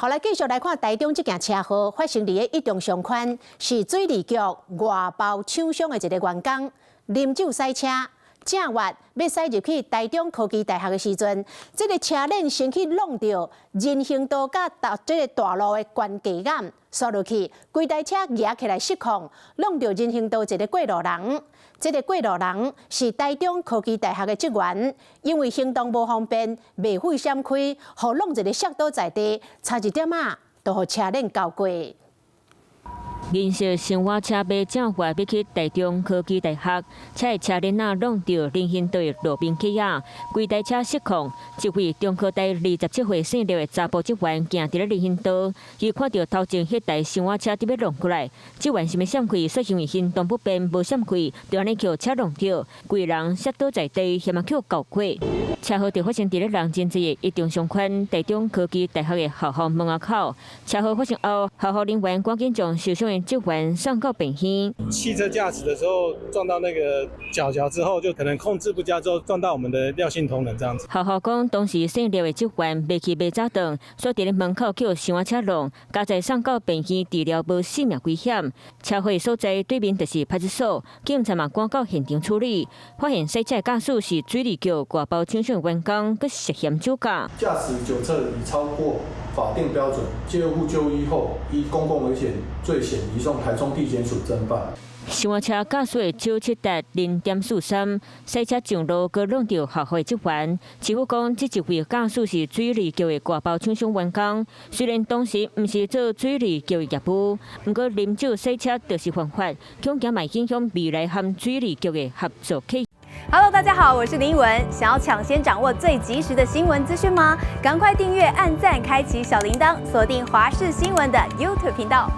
好，來繼續來看台中這件車禍發生佇咧一中商圈，是水利局外包廠商的一个員工啉酒駛車，正月欲駛入去台中科技大學的時陣，這个車輪先去挵著人行道佮大這个大路的懸架桿，煞落去，規台車蜈起來失控，挵著人行道一个過路人。這个過路人是台中科技大學的職員，因為行動無方便，袂赴閃開，予挵一个摔倒在地，差一點仔，就予車輪鉤過。銀色小瓦車尾正月欲去台中科技大學，車的車輪仔挵著人行道的路邊起仔，規台車失控。這位中科大27歲姓廖的查埔職員行佇咧人行道，伊看著頭前彼台小瓦車佇欲挵過來，職員想欲閃開，卻因為行動不便無閃開，就按呢予車挵著，規人摔倒在地，險仔予鉤過。車禍就發生佇咧人真濟的一中商圈台中科技大學的學校門仔口。車禍發生後，學校人員趕緊將受傷的職員送到病院。汽車駕駛的時候撞到那個腳腳之後，就可能控制不佳，之後撞到我們的廖姓同仁這樣子。學校講，當時姓廖的職員袂去袂早轉，煞佇咧門口予小車挵，佳哉送到病院治療，無性命危險。車禍所在對面就是派出所，警察嘛趕到現場處理，發現駛車駕駛是水利局外包廠商員工，閣涉嫌酒駕。駕駛酒測已超過法定標準，介護就醫後，依公共危險罪嫌移送台中地檢署偵辦。小車駕駛的酒測達0.43，駛車上路閣挵著學校職員。市府講，這一位駕駛是水利局的外包廠商員工，雖然當時毋是做水利局的業務，毋過啉酒駛車就是犯法，恐驚會影響未來和水利局的合作契約。 Hello，大家好，我是林文。想要搶先掌握最及時的新聞資訊嗎？趕快訂閱、按讚、開啟小鈴鐺，鎖定華視新聞的 YouTube 頻道。